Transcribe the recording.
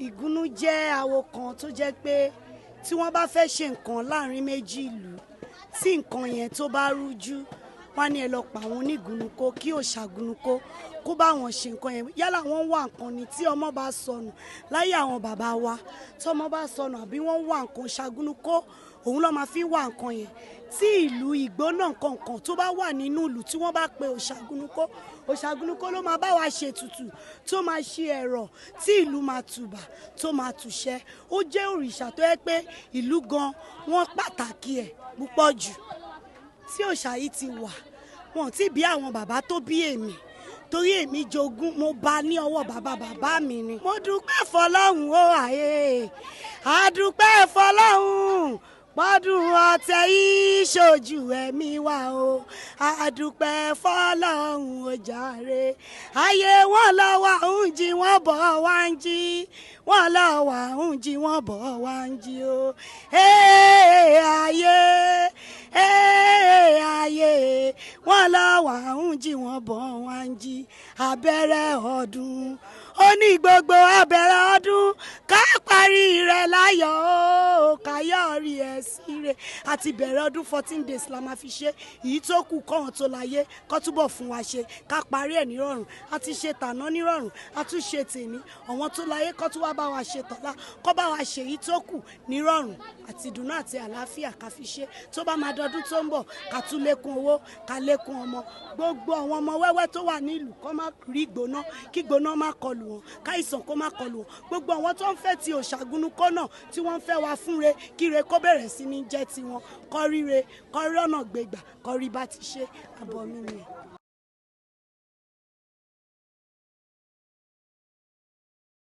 Ìgúnnú jẹ́ awo kan tó jẹ́ pé tí wọ́n bá fẹ́ ṣe nǹkan láàrin méjì ìlú, tí nǹkan yẹn tó bá rújú, wọ́n á ní ẹ lọ pa àwọn onígúnnukó kí òṣàgúnnukó kó bá wọn ṣe nǹkan yẹn. Yálà wọ́n wá nǹkan ni tí ọmọ bá sọnù láyé àwọn bàbá wa, tí ọmọ bá sọnù àbí wọ́n wá nǹkan, òṣàgúnnukó òun ló máa fi wá nǹkan yẹn. Tí ìlú ìgbóná nǹkan tó bá wà nínú ìlú tí wọ́n bá pe òṣàgúnnukó, òṣàgúnnukó ló máa bá wa ṣe ètùtù tó máa ṣe ẹ̀rọ tí ìlú máa tùbà tó máa tùṣẹ́. Ó jẹ́ òrìṣà tó yẹ pé ìlú gan wọ́n pàtàkì ẹ̀ púpọ̀ jù. Tí òòṣà yìí ti wà, wọn ò tí bí àwọn bàbá tó bí èmi, torí èmi jogún mo bá ní ọwọ́ bàbá bàbá mi ni. Mo dúpẹ́ fọlọ́hún ó àyè, àdúpẹ́ fọlọ́hún pọ́dún ọ̀tẹ̀ yìí ṣojú ẹ̀mí wa o, àdúpẹ́ fọlọ́hún ó jàre. Ayé wọn lọ wà ń jí wọn bọ̀ wá ń jí, wọn lọ wà ń jí wọn bọ̀ wá ń jí o. Ee ayé, ee ayé, wọn lọ wà ń jí wọn bọ̀ wá ń jí. Abẹ́rẹ́ ọdún ó ní gbogbo abẹ́rẹ́ ọdún ká parí rẹ̀ láyọ̀ o, ká yọrí ẹ̀ sí rẹ̀. Àti bẹ̀rẹ̀ ọdún 14 days la máa fi ṣe, èyí tó kù kọ́hún tó láyé kó túbọ̀ fún wa ṣe ká parí ẹ̀ nírọ̀rùn. A ti ṣe tàná nírọ̀rùn, a tún ṣe tèmi, àwọn tó láyé kó tún wá bá wa ṣe tọ̀la, kó bá wa ṣe èyí tó kù nírọ̀rùn àti ìdùnnú àti àlàáfíà ká fi ṣe. Tó bá máa dọdún tó ń bọ̀, ká tún lékún owó, ká lékún ọmọ. Gbogbo àwọn ọmọ wẹ́wẹ́ tó wà nílùú kó má rí gbóná, kí gbóná má kọlù wọn, káìsàn kó má kọlù wọn. Gbogbo àwọn tó ń fẹ́ ti òṣàgúnnukó náà tí wọ́n ń fẹ́ wa fúnre, kíre kó bẹ̀rẹ̀ sí ní jẹ́ tiwọn, kọ́ ríre, kọ́ rí ọ̀nà gbégbà, kọ́ rí bá ti ṣe. Àbọ̀ mi nìyẹn.